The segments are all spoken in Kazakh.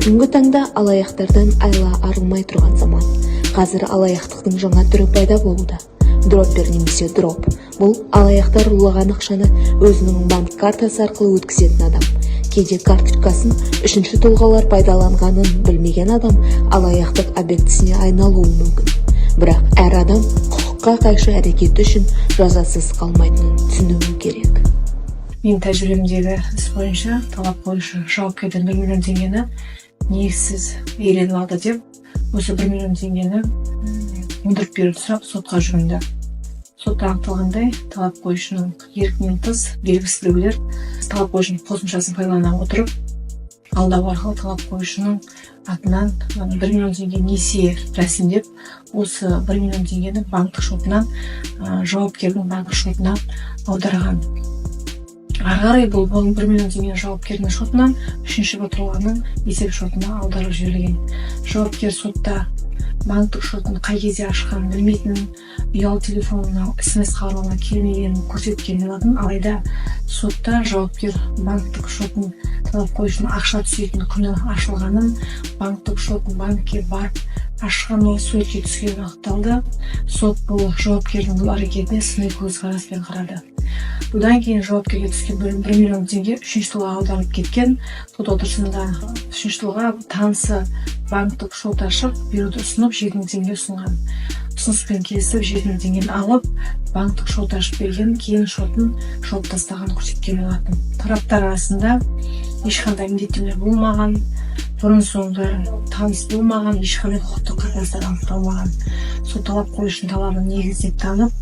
Бүгінгі таңда алаяқтардан айла арылмай тұрған заман. Қазір алаяқтықтың жаңа түрі пайда болуда. Дроппер немесе дроп. Бұл алаяқтар ұрлаған ақшаны өзінің банк картасы арқылы өткізетін адам. Кейде карточкасын үшінші тұлғалар пайдаланғанын білмеген адам алаяқтық объектісіне айналуы мүмкін. Бірақ әр адам құқыққа қайшы әрекеті үшін жазасыз қалмайтынын түсінуі керек. Менің тәжірибемдегі іс бойынша талап қоюшы жауапкерден 1 миллион теңгені негізсіз иеленіп алды деп, осы 1 миллион теңгені өндіріп беруді сұрап, сотқа жүгінді. Сотта анықталғандай, талап қоюшының еркінен тыс белгісіз біреулер талап қоюшының қосымшасын пайдалана отырып, алдау арқылы талап қоюшының атынан 1 миллион теңге несие рәсімдеп, осы 1 миллион теңгені банктік шотынан жауапкердің банктік шотына аударған. Ары қарай бұл 1 миллион теңгені жауапкердің шотынан үшінші бір тұлғаның есеп шотына аударып жіберілген. Жауапкер сотта банктік шотын қай кезде ашқанын білмейтінін, ұялы телефонына СМС хабарлама келмегенін көрсеткен болатын. Алайда сотта жауапкер банктік шотын талап қоюшының ақша түсетін күні ашылғанын, банктік шотын банкке барып ашқаны, суретке түскені анықталды. Сот бұл жауапкердің бұл әрекетіне сыни көзқараспен қарады. Бұдан кейін жауапкерге түскен 1 миллион теңге үшінші тұлғаға аударылып кеткен. Сот отырысында үшінші тұлға танысы банктік шот ашып беруді ұсынып, 7000 теңге ұсынған. Ұсыныспен келісіп, 7000 теңгені алып, банктік шот ашып берген, кейін шотын жауып тастағанын көрсеткен болатын. Тараптар арасында ешқандай міндеттемелер болмаған, бұрын соңды таныс болмаған, ешқандай құқықтық қатынастар анықталмаған. Сот талап қоюшының талабын негіз деп танып,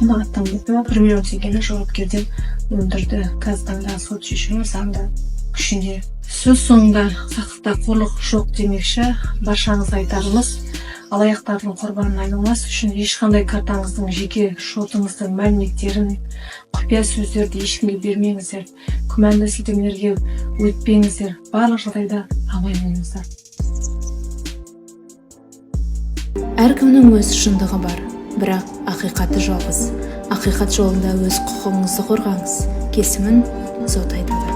қанағаттандырды, 1 миллион теңгені жауапкерден өндірді. Қазіргі таңда сот шешімі заңды күшінде. Сөз соңында, сақтықта қорлық жоқ демекші, баршаңызға айтарымыз: алаяқтардың құрбанына айналмас үшін ешқандай картаңыздың, жеке шотыңыздың мәліметтерін, құпия сөздерді ешкімге бермеңіздер, күмәнді сілтемелерге өтпеңіздер, барлық жағдайда абай болыңыздар. Әркімнің өз шындығы бар, бірақ ақиқаты жалғыз. Ақиқат жолында өз құқығыңызды қорғаңыз. Кесімін сот айдындар.